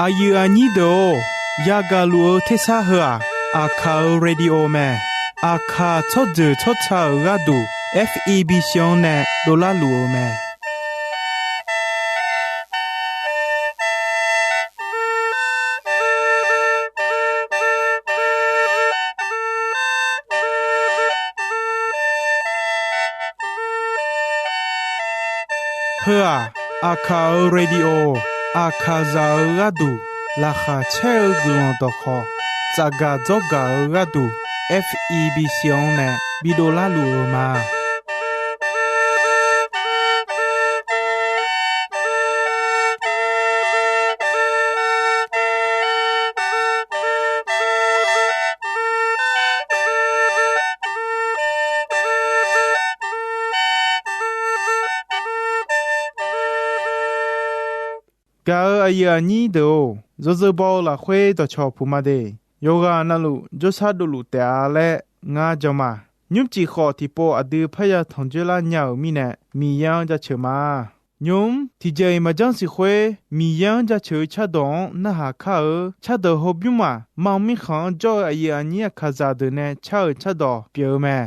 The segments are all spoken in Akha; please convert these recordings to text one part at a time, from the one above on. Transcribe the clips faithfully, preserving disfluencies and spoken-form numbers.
Aqyuif aqnyir deuq-or, yagaq luf-eu tersar heu-aq, Aqkaq-euq radio mae. Aqkaq tsawrjeuq tsawrca-euq gharduq, F E B C-anr nae dovlar luf-eu mae. Heu-aq, Aqkaq-euq radio, Aqkaqzaq-euq gharduq laqkhaq caer-eu guiqlanq dawqkhawq, tsafgaq dzawrgaq-eu gharduq, F E B C-anr nae bidov larluf-eu ma. Gaq-euq aqyuif aqnyir deuq-or, yawzeu baw-eu lafkhoer dawqcawq puq ma de. Yawqghaq navluf jawrshar dovluf taef-a laer ngar jan ma. Nymrcif khawf tiqpov aqdui parya tanqjoer lar nya-euq mirnae, Miqyaer-anr jaceuq ma. Nymq-mr tiqjeq-iq maqjanr siq khoer, Miqyaer-anr jaceuq-eu cardawq-anr narhaq kar-eu. Cardawq hawbymr-aq, mam mirkhanq-anr jawr-eu aqyuif aqnyir Aqkaqzaq deuq nae car-euq cardawq pyeuf-eu mae.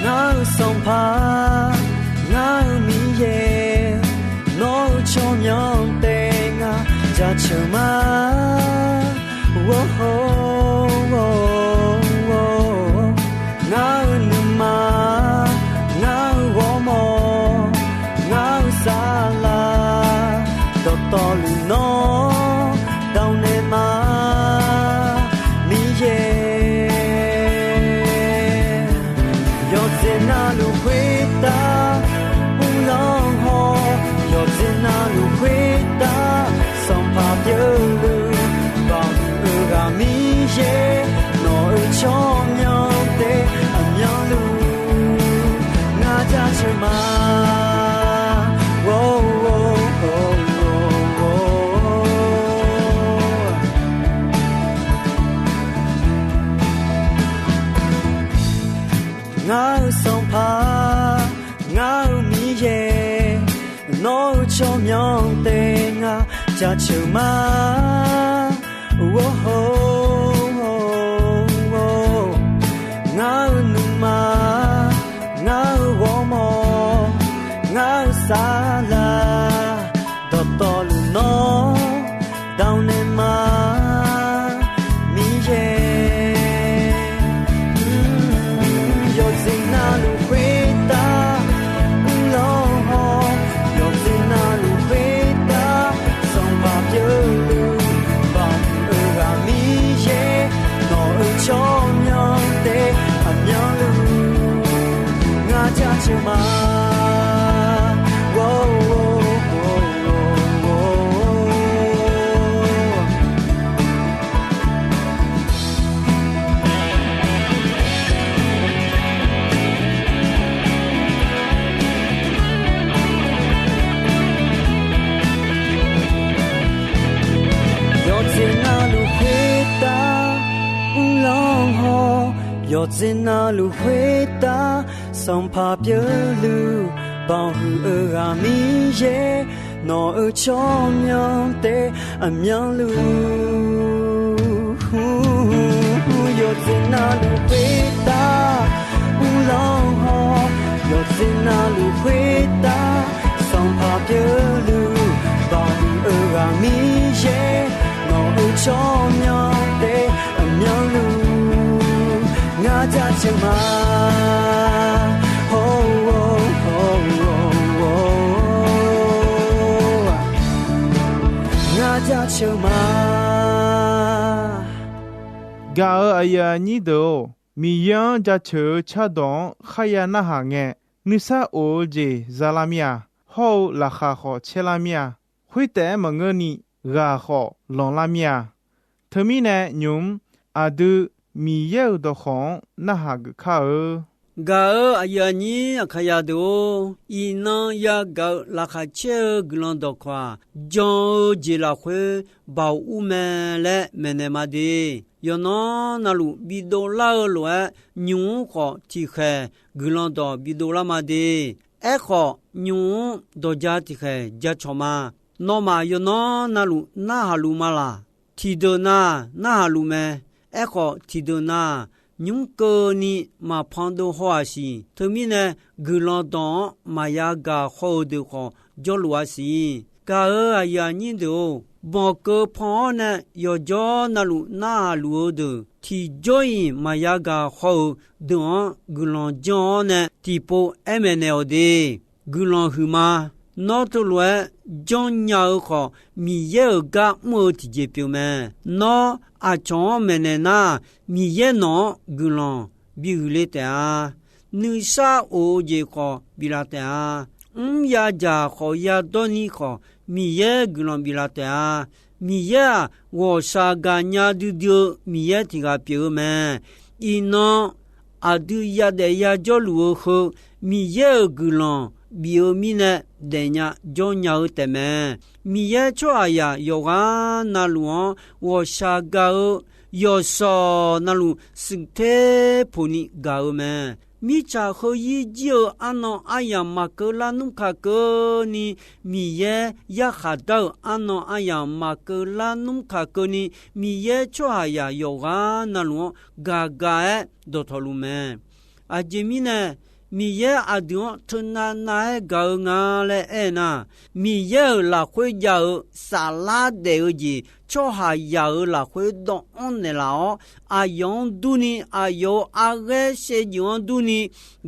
Ngar-eu Sanqpaq, ngar-eu Miqyaer, nawr-eu tsawrmyanr taef ngaq jaceuq ma. Ngar-eu nuima, ngar-eu ghawrmawr, ngar-eu saflar, dawqtawvluf nawr dawq naeq ma, Miqyaer. Yawqjeq navluf khoertav uvlanr haw, yawqjeq navluf khoertav Sanqpaq pyeufluf, Baoq huiq-eu ghaq Miqyaer, nawq-euq tsawrmyanr taef aqmyanluf ngar jaceuq ma. Ngar-eu Sanqpaq, ngar-eu Miqyaer, nawr-eu tsawrmyanr taef ngaq jaceuq ma. Ngar-eu nuima, ngar-eu ghawrmawr, ngar-eu saflar, dawqtawvluf nawr dawq naeq ma, Miqyaer. Yawqjeq navluf khoertav uvlanr haw, yawqjeq navluf khoertav Sanqpaq pyeufluf, Baoq huiq-eu ghaq Miqyaer, nawq-euq tsawrmyanr taef aqmyanluf ngar jaceuq ma. Yawqjeq navluf khoertav uvlanr haw, yawqjeq navluf khoertav Sanqpaq pyeufluf, Baoq huiq-eu ghaq Miqyaer, nawq-euq tsawrmyanr taef aqmyanluf. Yawqjeq navluf khoertav uvlanr haw, yawqjeq navluf khoertav Sanqpaq pyeufluf, Baoq huiq-eu ghaq Miqyaer, nawq-euq tsawrmyanr taef aqmyanluf ngar jaceuq ma. Ngar jaceuq ma. Gaq-euq aqyuif aqnyir deuq-or, Miqyaer-anr jaceuq-eu cardawq-anr kharya narhaq ngae, nuisar of-eu jeq za lar mir-a, hawr-eu laqkhaq khawf caer lar mir-a. Khoertaef-aer maqngeurni, ghaq khawf lanq lar mir-a. Teumirnae nymq-mr aqdui Miqyaer-euq dawqkawq-anr narhaq geuf kar-eu Gaq-euq aqyuif aqnyir Aqkaqyaq deuq-or, iqnan yagaq-eu laqkhaq caer-eu guiqlanq dawqkawq-aq, jan-eu jeq lafkhoer baoq ur mae laer maeqnaeq ma de. Yawqnan navluf bidov lar-eu lof-aer, nymq-mr khawf tiqkhaeq guiqlanq dawq bidov lar ma de. Aerkhawf, nymq-mr dawqja tiqkhaeq jacawq ma. Nawmaf yawqnan navluf narhaq luf ma laq? Tiqdeuq nav narhaq luf mae. Aerkhawf, tiqdeuq nav nymr keuvni maqpan dov haw-aq siq. Teumirnae, guiqlanq dawq-anr maqya gaq haw-euq deuq khawf jawrluf-a siq. Gaq-euq aqyuif aqnyir deuq-or, banqkeuv pan-awr nae yawqjawr navluf narhaq luf-eu deuq, tiqjawr-iq maqya gaq haw-euq deuq-anr guiqlanq janr-awr nae tiqpov aer maeqnaeq-awq de. Guiqlanq huiqma. Nawr teulof-aer janrnya-eu khawf, Miqyaer-euq gar mr-eu tiqjeq pyeuf mae. Nawr aqcawq-anr maeqnaeq nar, Miqyaer nawq-anr guiqlanq bihuiq le taef-a. Nuisar of-eu jeq khawf biflaf taef-a. Mr yadzaq khawf yadawr ni khawf, Miqyaer guiqlanq biflaf taef-a. Miqyaer-aq, ghawqshaq gaqnya duidui-eu Miqyaer tiq ghaq pyeuf-eu mae. Iqnan aqdui yadaef yajawrluf-eu heu, Miqyaer-euq guiqlanq bif-eu mirnae daefnya jawrnya-eu taefmae. Miqyaer tsawrhaqzaq yawqghaq navluf-anr ghawqshaq gaq-eu, yawqshawq navluf shuif ter poq ni gaq-eu mae. Mirtsaq heu yir jir-eu arnan aryamq maqkeuv lar nmr kaq keuvni, Miqyaer yarkhaq dar-euq arnan aryamq maqkeuv lar nmr kaq keuvni, Miqyaer tsawrhaqzaq yawqghaq navluf-anr gaq gaq-aer dawqtawq luf mae. Aqjeq mirnae, Miqyaer aqdui-anr teunav nav-aer gaq-eu nga laer aernar, Miqyaer-euq lafkhoer jav-eu saflar daef-eu jeq tsawrhaqzaq-euq lafkhoer dawvanr naeqlaf-awr, aqyawf-anr durni, aqyawf-euq arghaer shaevdzeuf-anr durni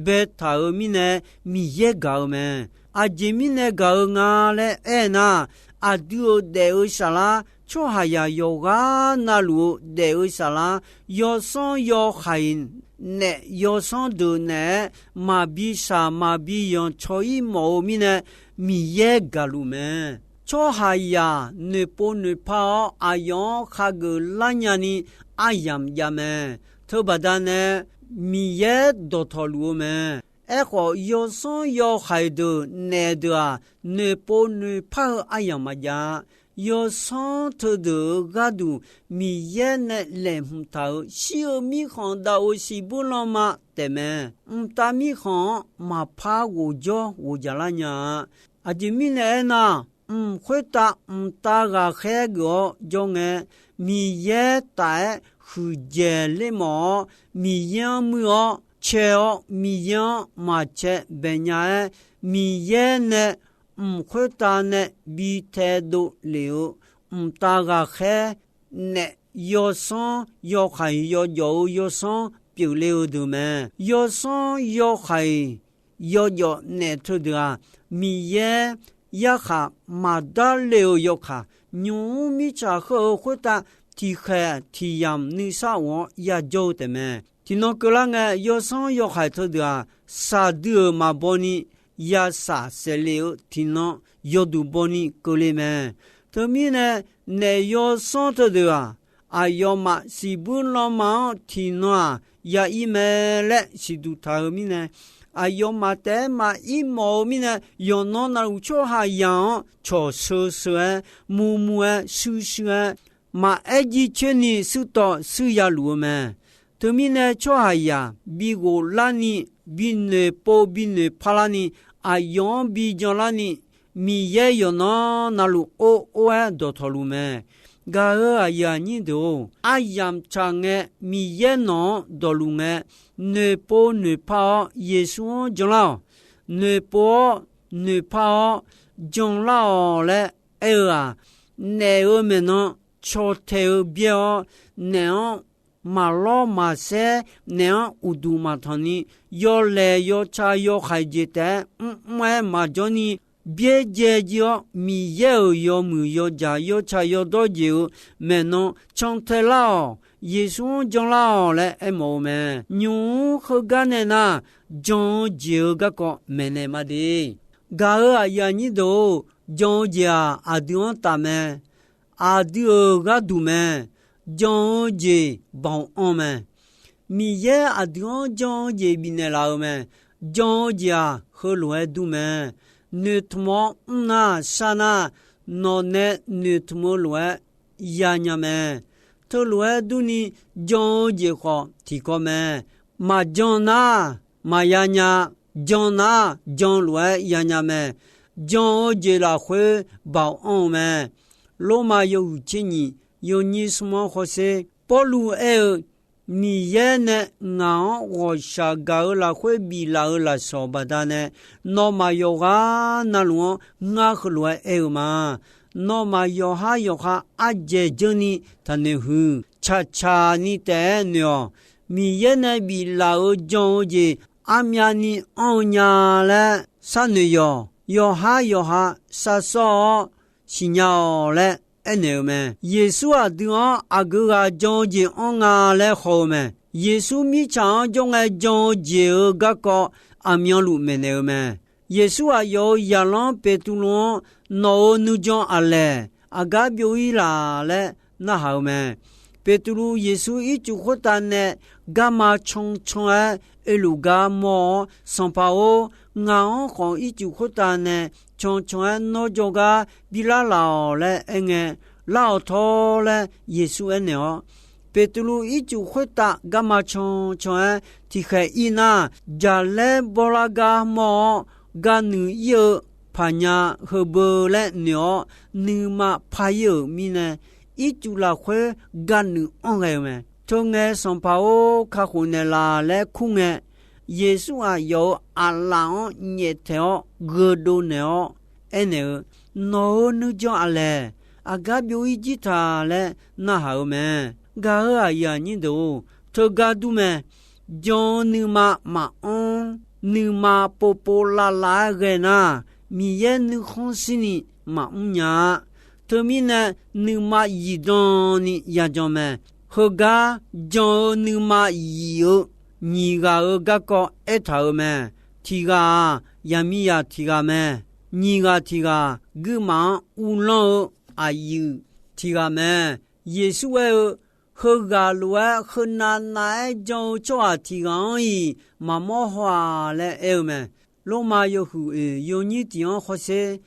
baetaq-euq mirnae, Miqyaer gaq-eu mae. Aqjeq mirnae gaq-eu nga laer aernar, aqdui-euq daef-eu saflar, tsawrhaqzaq yawqghaq navluf-eu daef-eu saflar, yawsanr yawhaiq naef yawsanr deuq naeq-aer maqbi shaq maqbi yanq caw-ir mawf-eu mirnae, Miqyaer gaqluf mae. Tsawrhaqzaq noeqpov noeqpar-awr aqyawf-anr khageuf lar nyani aryamq jav mae. Teubaqda nae Miqyaer dawqtawq luf-eu mae. Aerkhawf, yawsanr yawhaiq deuq naef deuq-aq, noeqpov noeqpar-eu aryamq maqjav-a. Yawsanr teudeuq-euq gharduq Miqyaer nae laeqhmq taq-euq shir-eu mirkhanq dav-eu siqbuir lanma taefmae. Mqtav mirkhanq-anr maqpar ghofjawr ghofjaq lar nya-a. Aqjeq mirnae aernar, mq khoertav mqtav ghaqkhaer geuf-awr jawr ngae, Miqyaer taf-aer huiqdzaeq ler mawf-awr, Miqyaer-anr muir-awr cae-awr, Miqyaer-anr maqcae baeq nya-aer, Miqyaer nae mq khoertav nae bi taedov lef-eu mqtav ghaqkhaer naef yawsanr yawhaiq yawjawf-eu yawsanr pyeufle-eu deuq mae. Yawsanr yawhaiq yawjawf naef teudeuq-aq, Miqyaer yarkhaq maqdar le-euq yawkaq, nymq-mr mirtsaq heu-eu khoertav tiqkhaeq tiqyamq nuisar of-awr yajawr-eu taefmae. Tiqnan keuvlar ngae, yawsanr yawhaiq teudeuq-aq, shaqdui-euq maqbaw ni yashaq saef le-eu tiqnan yawduq baw ni keuvle mae. Teumirnae, naef yawsanr teudeuq-aq, aqyawfmaf siqbuir lanma-anr tiqnan-aq ya ir mae laer siqduq taq-eu mirnae, aqyawfmaf taef-aer maqir mawf-eu mirnae, yawqnan navluf tsawrhaqzaq-anr cawq sheu sheu-aer, muv muv-aer, shuir shuir-aer, maqaer jircoer ni shuir tawv shuir ya luf-eu mae. Teumirnae tsawrhaqzaq bi ghoflar ni, bi noeqpov bi noeqpar lar ni, aqyawf-anr bi jan lar ni, Miqyaer yawqnan navluf or or-aer dawqtawq luf mae. Gaq-euq aqyuif aqnyir deuq-or, aryamq tsaq ngae Miqyaer nawq-anr dawqluf ngae, noeqpov noeqpar-awr Yeqsur-anr janlar-awq. Noeqpov-awr noeqpar-awr janlar-awq laer aer-eu-aq, naef-euq maeqnan caw tae-eu byaer-awr, naef-anr maqlawr maqsaer, naef-anr uqduq maqtanq ni, yawlaeq yawtsaq yawhaiq jeq taef-aer mrmr-aer maqjawr ni, byaerdzae jir-awr, Miqyaer-euq yawmuiq yawjaq yawtsaq yawdawr jeq-euq maeqnan cantae lar-awq. Yeqsur-anr janlar-awq laer aermawf-eu mae. Nymq-mr heugar nae nar, jan-eu jeq-eu garkawv maeqnaeq ma de. Gaq-euq aqyuif aqnyir deuq-or, jan-eu jeq-aq, aqdui-anr taf mae. Aqdui-euq gharduq mae. Jan-eu jeq baoq anr mae. Miqyaer aqdui-anr jan-eu jeq bifnaeq laf-euq mae. Jan-eu jeq-aq, heulof-aer dur mae. Noeqtmq-awr mr nar, shar nar, nawq nae noeqtmq-eu lof-aer yanya mae. Teulof-aer durni, jan-eu jeq khawf tiqkawv mae. Maqjan nar, maqya nya. Jan nar, jan lof-aer yanya mae. Jan-eu jeq lafkhoer baoq anr-eu mae. Lormav yawhuiq tser nyiq, yawnyir smr-anr hawsher. Pawrluv aer-eu, Miqyaer nae ngaq-anr ghawqshaq gaq-eu lafkhoer biflaf-euq lafsawq baqdanae, nawmaf yawqghaq navluf-anr ngar heulof-aer aer-eu ma. Nawmaf yawqhar yawqha ardzaeq dzeur ni taqnoeq huiq. Tsaqtsaq ni taef-aer noeq-awq. Miqyaer nae biflaf-euq jan-eu jeq armyavni anr-eu nya laer sharnoeq yawq. Yawqhar yawqha sharsawr-awr siqnya-awq laer aernaeq-eu mae. Yeqsur aqdui-anr aqgeu ghaq jan-eu jeq anr nga laer haw-eu mae. Yeqsur mirtsaq-anr jawr ngae jan-eu jeq-euq garkawv aqmyanluf maeqnaeq-eu mae. Yeqsur aqyawf-euq zaqlanr Beqtuvluv-anr, Nawq-euq nuijan aqlaeq aqgar byov-ir laq? laer narhaq-eu mae. Beqtuvluv Yeqsur ircuf khoertav nae garma cancan-aer oeluf gar mawr-awr, Sanqpaq-or, ngaq-anr khawf ircuf khoertav nae cancan-aer nawr jawrgar bi lar laf-awq laer aerngae, Lar-awq tawr laer Yeqsur aernaeq-awr, Beqtuvluv ircuf khoertav garma cancan-aer tiqkhaeq ir nar, jaqlaer bawrlar gar mawr-awr, ga nuiq ir-eu paqnya heubeu laer noeq-awr, nuima par-ir-euq mirnae, ircuf lafkhoer ga nuiq anr ghae-eu mae. Teungae, Sanqpaq-or, kakhof naeqlaf laer kur ngae, Yeqsur aqyawf-euq aqlaf-anr nyaeftaeq-awr gheudov naeq-awr aernaeq-eu, Nawq-euq nuijan aqlaeq aqgar byov-ir jir taq? laer narhaq-eu mae. Gaq-euq aqyuif aqnyir deuq-or, teugar dur mae. Jan-eu nuima maqanr, nuima povpov lavlav-aer ghae nar, Miqyaer nuikhanr shirni maqmr nya-a. Teumirnae, nuima zifdan ni yajan mae. Heugar jan-eu nuima zif-eu nyiq ghaq-euq garkawv aertaq-euq mae. Tiq ghaq-aq, yaqmiqzaq tiq ghaq mae. Nyiq ghaq tiq ghaq, guirmaf-anr uvlanr-eu aqyuif tiq ghaq mae. Yeqsur aer-eu, Heughaq lof-aer heunav nav-aer jan-eu tsawrhaq tiq ghaq-anr-iq maqmawr haw-aq laer aer-eu mae. Lormav yawhuiq oeq yawnyir tiq-anr hawsher.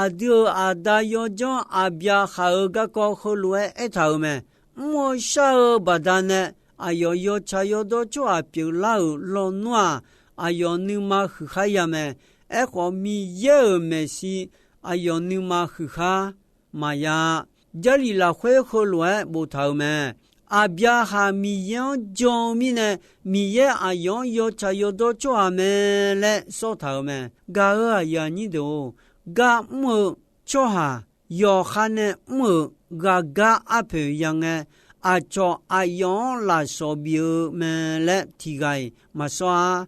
Aqdui-euq aqda yawdzanr Aqbyaqhaq-euq garkawv heulof-aer aertaq-euq mae. Mr-eu shar-eu baqdanae aqyawf yawtsaq yawdawr tsawrhaq pyeuflar-euq lawnmr-aq, aqyawf nuima huiqkhar ya mae. Aerkhawf, Miqyaer-euq maeqshi aqyawf nuima huiqkhar maqya-a. Jarlif lafkhoer heulof-aer boftaq-euq mae. Aqbyaqhaq Miqyaer-anr jan-eu mirnae, Miqyaer aqyawf-anr yawtsaq yawdawr tsawrhaq mae laer sawrtaq-euq mae. Gaq-euq aqyuif aqnyir deuq-or, gar mr-eu tsawrhaq yawqha nae mr-euq ghaqgar arpoeq ya ngae, aqcawq aqyawf-anr lafsawq bif-eu mae laer tiq ghaq-iq maqsawr-a.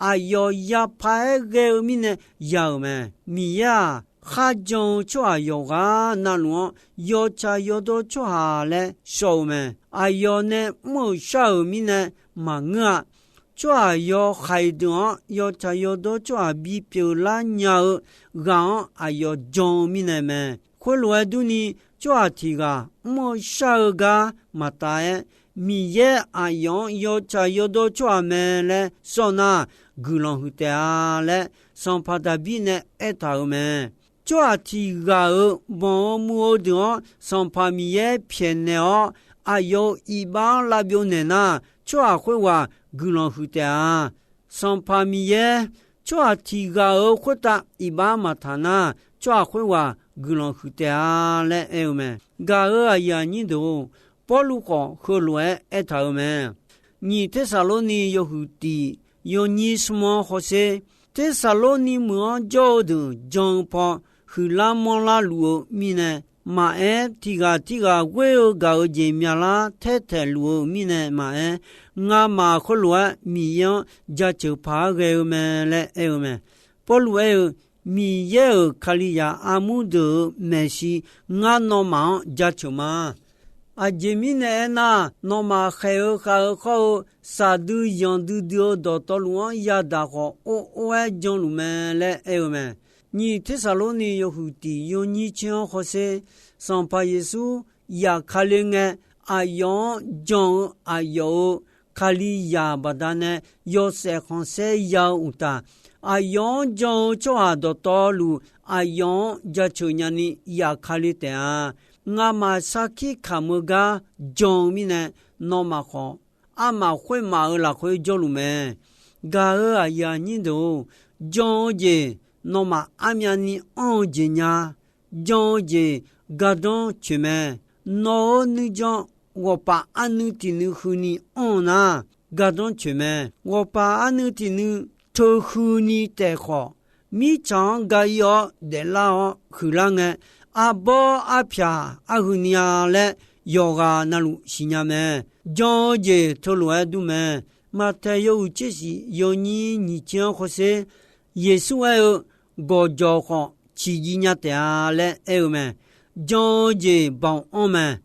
Aqyawf yapaq-aer ghae-eu mirnae ya-euq mae. Miqyaer-aq, kharjan-eu tsawrhaq yawqghaq navluf-anr yawtsaq yawdawr tsawrhaq laer shawr-eu mae. Aqyawf nae mr-euq shar-euq mirnae maqngeur-a. Tsawrhaq yawhaiq deuq-anr yawtsaq yawdawr tsawrhaq bipyeuf lar nya-eu ghaq-anr aqyawf jan-eu mirnae mae. Khoerlof-aer durni, tsawrhaq tiq ghaq mr-eu shar-eu gar maqtaf-aer, Miqyaer aqyawf-anr yawtsaq yawdawr tsawrhaq mae laer sawr nar, guiqlanq huiq taef-a laer Sanqpaq Daqbir nae aertaq-euq mae. Tsawrhaq tiq ghaq-euq banq-eu muiq-eu deuq-anr Sanqpaq Miqyaer pyaeqnaeq-awr, aqyawf-euq iqbax-anr lavbyov naeq nar, tsawrhaq khoerghaq guiqlanq huiq taef-a. Sanqpaq Miqyaer, tsawrhaq tiq ghaq-euq khoertav iqbax maqtaq nar, tsawrhaq khoerghaq guiqlanq huiq taef-a laer aer-eu mae. Gaq-euq aqyuif aqnyir deuq-or, Pawrluv khawf heulof-aer aertaq-euq mae. Nyiq Tersaqlorni yawhuiq tiq yawnyir smr-anr hawsher. Tersaqlorni meuq-anr jawr-eu deuq jan-eu paw huiqlar manrlar luf-eu mirnae maqaer, tiq ghaq tirghaq ghoer-eu gaq-eu jeq myalar taertaeq luf-eu mirnae maqaer, ngamaf khoerlof-aer Miqyaer-anr jaceuq paq-aer ghae-eu mae laer aer-eu mae. Pawrluv aer-eu, Miqyaer-euq Kalizaq armur deuq-euq maeqshi ngar nawmaf-anr jaceuq ma. Aqjeq mirnae aernar, nawmaf khaeq-eu khav-eu khawr-eu, saqdui yanqdui dui-eu dawqtawvluf-anr yadaq khawf, or or-aer janluf mae laer aer-eu mae. Nyiq Tersaqlorni yawhuiq tiq yawnyir tser-anr hawsher. Sanqpaq Yeqsur yaf Kali ngae, aqyawf-anr jan-eu aqyawf-euq Kalizaq baqdanae yawshaef khanqsaer ya-eu uqtaf, aqyawf-anr jan-eu tsawrhaq dawqtawvluf aqyawf-anr jaceuq nyani yaf kali taef-a. Ngamaf sarkir kamq-eu gar jan-eu mirnae, nawmaf khawf armaf khoermaf-euq lafkhoer jawrluf mae. Gaq-euq aqyuif aqnyir deuq-or, jan-eu jeq nawmaf armyavni anr-eu jeq nya. Jan-eu jeq gardanr coeq mae. Nawq-euq nuijan ghawqpaf arnuiv tiq nuiv huini anr-eu nar, gardanr coeq mae. Ghawqpaf arnuiv tiq nuiv teu huini taef khawf, mirtsaq-anr ga ir-awr daeflar-awr huiqlar ngae, arbawr arpyaq arhuini-a laer yawqghaq navluf siqnya mae. Jan-eu jeq teulof-aer dur mae. Maqtaeq yawhuiq tser shif yawnyir nyiq tser-anr hawsher, Yeqsur aer-eu, Gawqjawq khawf ciqjiv nya taef-a laer aer-eu mae. Jan-eu jeq baoq anr mae.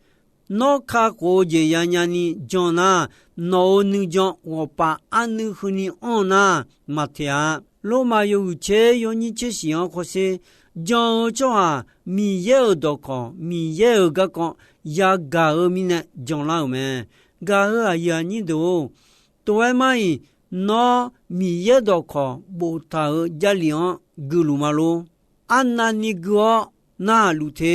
Nawr kakhof-eu jeq yanya ni jan nar, nawq-euq nuijan ghawqpaf arnuiv huini anr-eu nar, maqteq-a. Lormav yawhuiq tser yawnyir tser shif-anr hawsher, jan-eu tsawrhaq Miqyaer-euq dawqkawq Miqyaer-euq garkawv yagaq-eu mirnae janlar-euq mae. Gaq-euq aqyuif aqnyir deuq-or, tov-aer mar-iq, nawr Miqyaer dawqkawq boftaq-euq Jarlif-anr guiluf ma lor. Arnavni gui-awr narhaq luf te.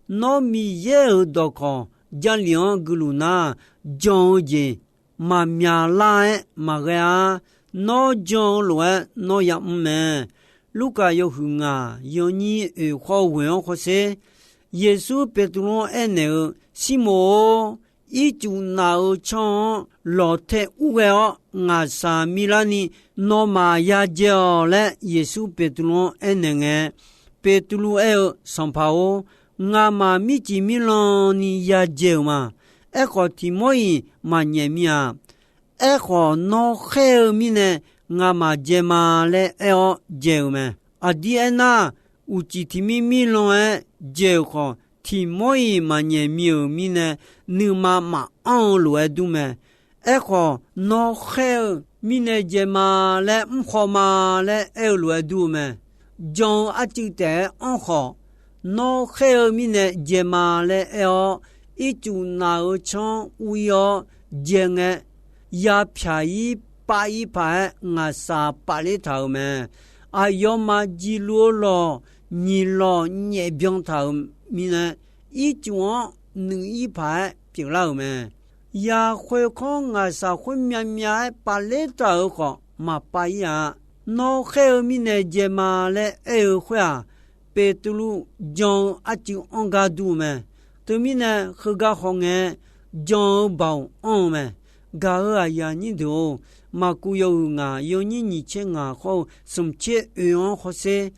Nawr Miqyaer-euq dawqkawq Jarlif-anr guiluf nar, jan-eu jeq maqmyaq lar-aer maqghae-ar. Nawr jan-eu lof-aer nawr yamr mae. Lurkaf yawhuiq ngaq yawnyir oeq khawr ghoeq-anr hawsher, Yeqsur Beqtuvluv-anr aernaeq-eu, Sirmoq-or, ircuf naf-euq tsanr-anr lawqtae urghae-awr ngaqshaq milarni nawmaf yadzae-awq laer Yeqsur Beqtuvluv-anr aernaeq ngae, Beqtuvluv aer-eu, Sanqpaq-or, ngamaf mircif mirlan ni yadzae-euq ma. Aerkhawf, tiq mawr-iq maqnyaef mir-a. Aerkhawf, nawr khaer-eu mirnae ngamaf dzae ma laer aer-awr dzae-euq mae. Aqdir aernar, uqcif tiq mir mir lan-aer dzae-euq khawf, tiq mawr-iq maqnyaef mir-euq mirnae, nuima maqanr-eu lof-aer dur mae. Aerkhawf, nawr khaer-eu mirnae dzae ma laer mrkhaw ma laer aer-eu lof-aer dur-eu mae. Jan-eu arcuiv taef-aer anr khawf, nawr khaer-eu mirnae dzae ma laer aer-awr, ircuf naf-euq tsanr ur-ir-awr dzae ngae, yapyaq-ir pav-ir paq-aer ngaqshaq pafler taq-euq mae. Aqyawfmaf jiqluf-eu lawq nyiq lawq nyaef byan taq-euq mirnae, ircuf-anr nuif-ir paq-aer pyeuflar-euq mae. Yaqkhoer kanr ngaqshaq khoer myavmyav-aer pafler taq-euq khawf maqpav-ir-a. Nawr khaer-eu mirnae dzae ma laer aer-eu khoer-aq, Beqtuvluv jan-eu arcuiv anr gar dur-eu mae. Teumirnae, heugar hawngae jan-eu baoq anr-eu mae. Gaq-euq aqyuif aqnyir deuq-or, Maqkuv yawhuiq ngaq yawnyir nyiq tser ngaq khawr-eu smq tser oe-anr hawsher,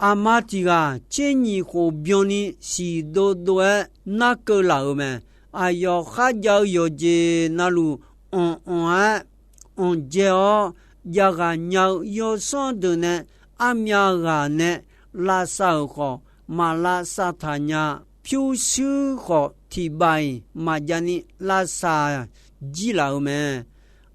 aqma tiq ghaq tser nyiq khof byanni siq dov dov-aer narkeuv laf-euq mae. Aqyawf kharjav-eu yawqjeq navluf anq anq-aer anqdzae-awr, javghaq nya-eu yawsanr deuq nae armyav ghaq nae lavsav-euq khawf, maq lavsav taq nya. Pyurshuir khawf, tiq baf-iq maqjav ni lavsav jir laf-euq mae.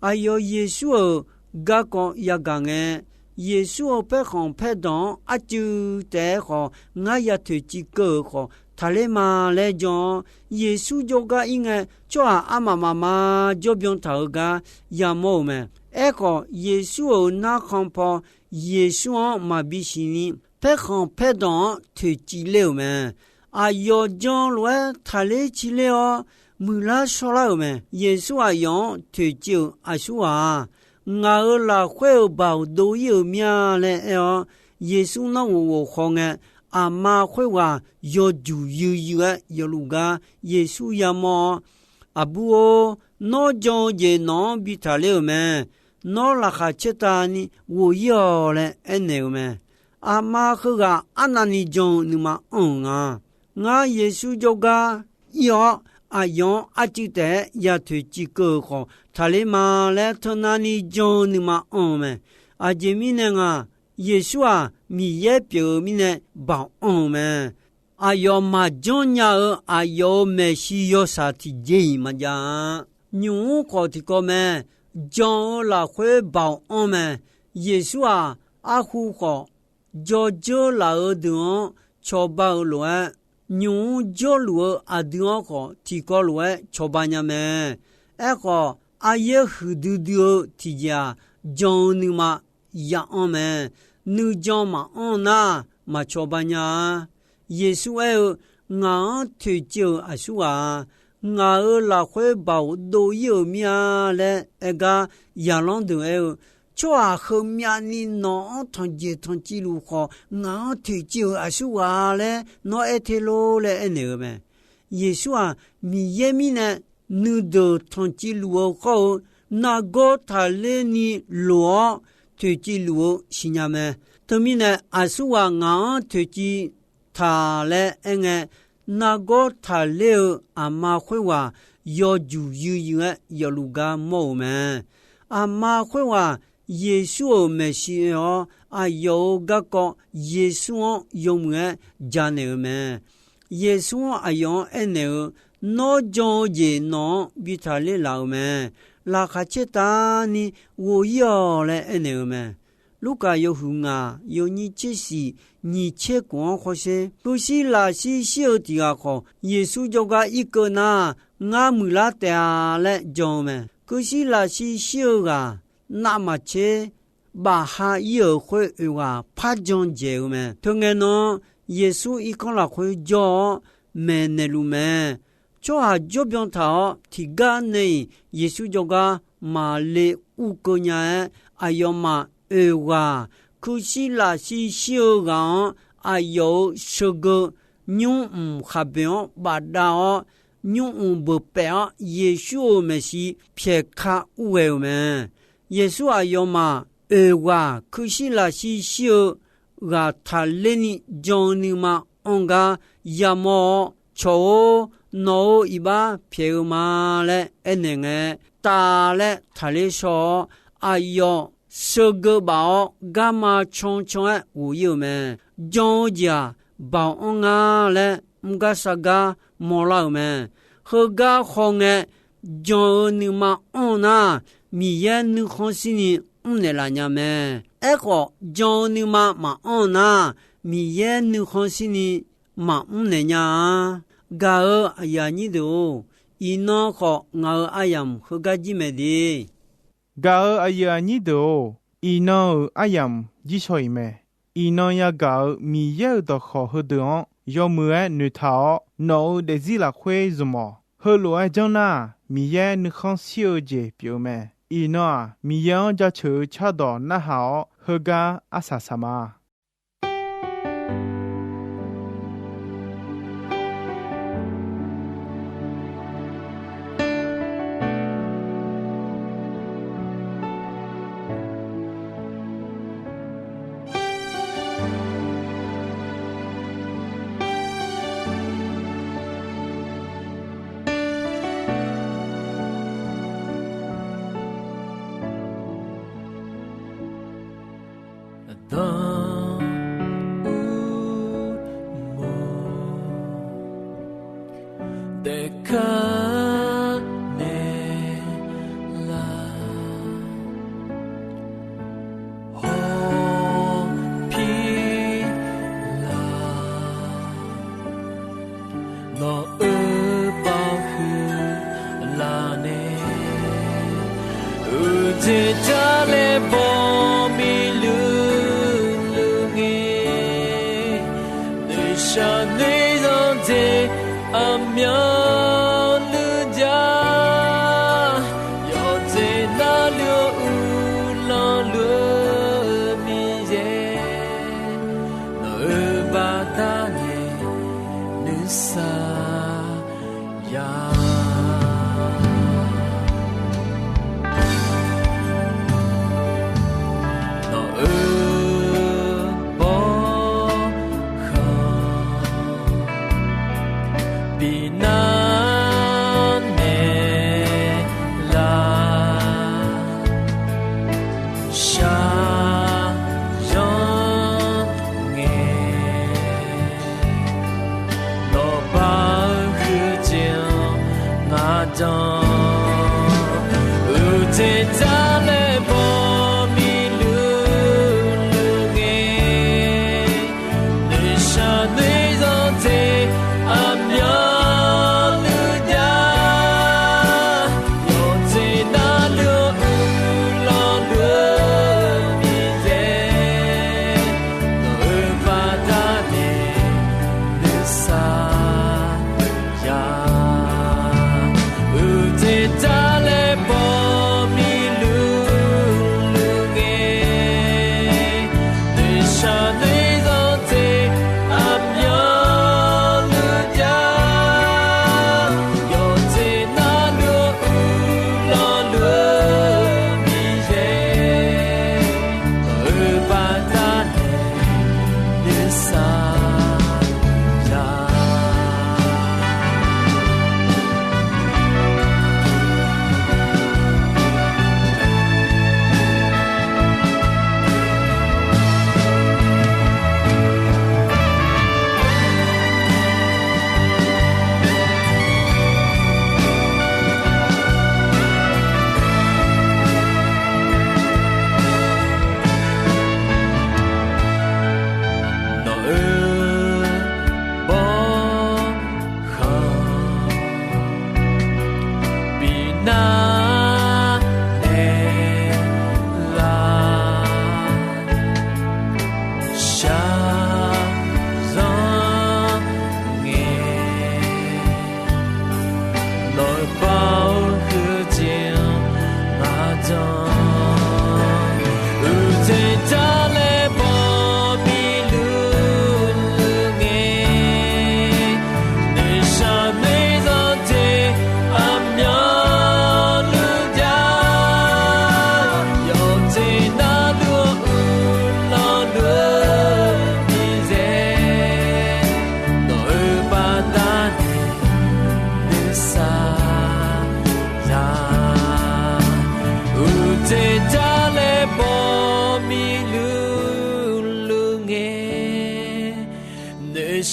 Aqyawf Yeqsur-euq garkawv yagaq ngae, Yeqsur-euq paerkhanq paerdanq-anr arcuiv taef-aer khawf, ngar ya toeqciv keuv-euq khawf taqler ma laer jan-awr, Yeqsur jawrgar ir ngae, tsawrhaq armaf mafma jawr byan taq-euq gar yamawr-euq mae. Aerkhawf, Yeqsur-euq narkhan paw Yeqsur-anr maqbi siqni, paerkhanq paerdanq-anr toeqciv ler-euq mae. Aqyawf jan lof-aer taqler ciler-awr, muiqlar shawrlar-euq mae. Yeqsur aqyawf-anr toeqciv-euq aqsurghaq-aq, ngaq-euq lafkhoer-euq baoq dov-ir-euq mir-a laer aer-awr, Yeqsur nanrghof ghof hawngae, aqma khoerghaq yawjuq yuiv yuiv-aer yawfluf gar Yeqsur yamawr-awr, Aqbur-or, nawr jan-eu jeq nawq-anr bi taqler-euq mae. Nawr laqkhaq caertavni ghof-ir-awq laer aernaeq-euq mae. Aqma heughaq arnavni jan-eu nuima anr-euq nga. Ngar Yeqsur jawrgar ir-awr, aqyawf-anr arcuiv taef-aer ya toeqciv keuv-euq khawf taqler ma laer teunavni jan-eu nuima anr-eu mae. Aqjeq mirnae nga, Yeqsur-aq, Miqyaer pyeuf-eu mirnae baoq anr-eu mae. Aqyawf maqjanr nya-eu aqyawf-euq maeqshi yawshaq tiqjeq-iq maqjav-a. Nymq-mr khawf tiqkawv mae. Jan-eu lafkhoer baoq anr mae. Yeqsur-aq, arhu khawf, jawrdzeur laf-eu deuq-anr cawba-eu lof-aer, nymq-mr jawrluf-eu aqdui-anr khawf tiqkawv lof-aer cawba nya mae. Aerkhawf, aryaer huiqdui dui-eu tiqjeq-aq, jan-eu nuima ya'anr mae. Nuijan maqanr nar, maq cawba nya-a. Yeqsur aer-eu, Ngaq-anr toeqciv-euq aqsurghaq-a. Ngaq-euq lafkhoer baoq dov ir-euq mir-a laer aer gar, zaqlanr deuq aer-eu, Tsawrhaq heumyavni nawq-anr tanqjeq tanqciv luf khawf, ngaq-anr toeqciv-euq aqsurghaq laer nawr aer te lor laer aernaeq-eu mae. Yeqsur-aq, Miqyaer mirnae nuideuq tanqciv luf-eu khawr-eu, nargawr taqler ni loq-awr toeqciv luf-eu siqnya mae. Teumirnae, aqsurghaq ngaq-anr toeqciv taq laer aerngae, nargawr taqler-eu aqma khoerghaq yawjuq yuiryuir-aer yawfluf gar mawr-euq mae. Aqma khoerghaq Yeqsur-euq maeqshi oe-awr, aqyawf-euq garkawv Yeqsur-anr yawmuiq-aer janaeq-eu mae. Yeqsur-anr aqyawf-anr aernaeq-eu, Nawr jan-eu jeq nawq-anr bi taqler laf-euq mae. Laqkhaq caertavni ghof ir-awq laer aernaeq-eu mae. Lurkaf yawhuiq ngaq, yawnyir tser siq, nyiq tser khof-anr hawsher, Kuirshir lafshir shir-eu tiq ghaq khawf, Yeqsur jawrgar irkeuv nar, Ngar muiqlar taef-a laer jan-eu mae. Kuirshir lafshir shir-eu ghaq navmaqtser bafha ir-euq khoer oeq ghaq par jan dzaeq-eu mae. Teungae nan, Yeqsur irkanr lafkhoer jawr-awr maeqnaeq luf mae. Tsawrhaq jawrbyan taq-awr tiqgar nae-iq Yeqsur jawrgar maqle urkeuv nya-aer, aqyawfmaf oeq ghaq kuirshir lafshir shir-eu ghaq-anr aqyawf-euq sheugeu nymr mq khaqboeq-anr bafdav-awr, nymr mq beuq paef-awr Yeqsur-euq maeqshi pyaeq ka urghae-euq mae. Yeqsur aqyawfmaf oeq ghaq kuirshir lafshir shir-eu ghaq taqler ni jan-eu nuima anr gar yamawr-awr, Cawq-or, nawq-euq iqbax pyaeq-eu ma laer aernaeq ngae, Tav laer taqler shaw-awr, aqyawf sheugeu baf-awr garma cancan-aer ghof ir-euq mae. Jan-eu jeq-aq, baoq anr nga laer mr gar sar gar mawrlar-euq mae. Heugar hawngae, jan-eu nuima anr-eu nar, Miqyaer nuikhanr shirni mrnaeq laf nya mae. Aerkhawf, jan-eu nuima maqanr-eu nar, Miqyaer nuikhanr shirni maqmr naeq nya-a. Gaq-euq aqyuif aqnyir deuq-or, iqnan khawf ngaq-euq aryamq heugar jir mae de. Gaq-euq aqyuif aqnyir deuq-or, iqnan-euq aryamq jirshaw-iq mae. Iqnan yagaq-euq Miqyaer-euq dawqkawq heudeuq-anr yawmuiq-aer noeqtaq-awr, nawq-euq daefzir lafkhoer zmq-awq. Heulof-aer janr nar, Miqyaer nuikhanr shir-eu jeq pyeuf-eu mae. Iqnan-aq, Miqyaer-anr jaceuq-eu cardawq narhaq-awr, heugar arsaq saq ma. Aqdan urmawr daefkar naeqlaf, hawpir laf. Nawq-euq baoq huiqlar nae, uqjeq jar laer bawq miqluiq luiq ngae, noeqshaq noeqzanq jeq aqmyanluf jar, yawqjeq navluf-eu uvlanr luf-eu Miqyaer, nawq-euq baqda nae nuisar ya.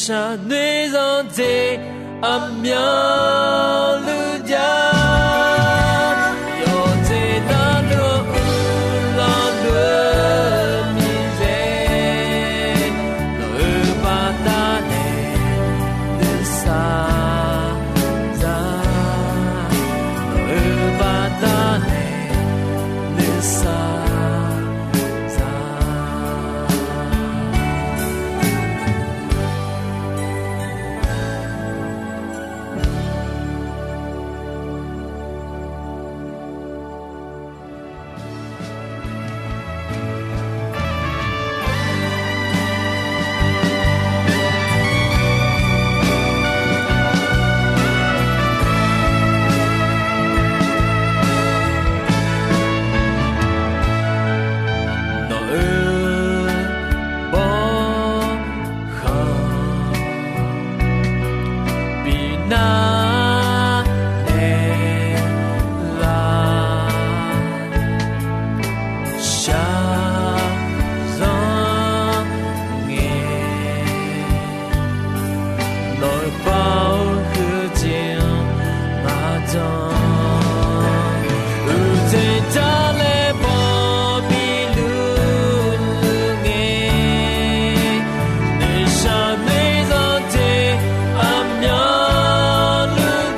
Sharnoer zanqdzae aqmyanluf jav, yawqjeq navluf-eu uqlanq luf-eu miqyaer, nawq-euq baqdanae nuisar za, nawq-euq baqdanae nuisar za. Nawq-euq bawrkhanq bi nar naeq lar, shaqzanq ngae, nawq-euq baoq huiqdzaeq-anr maqjan. Uqcif jar laer bawq bi luf ngae, noeqshaq noeq zanqdzae aqmyanluf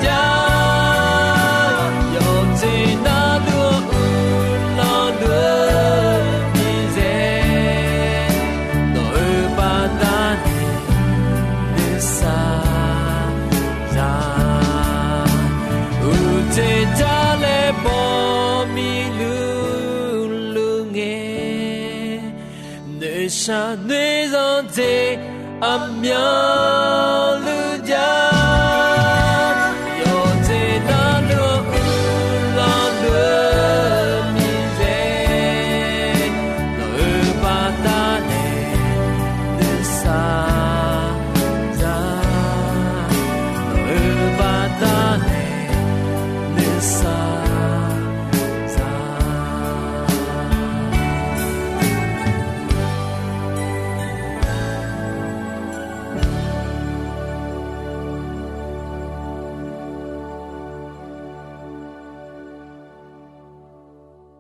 jav, yawqjeq navluf-eu uqlanq luf-eu miqyaer, nawq-euq baqdanae nuisar za. Uqcif jar laer bawq bi luf luf ngae, noeqshaq noeq zanqdzae aqmyanluf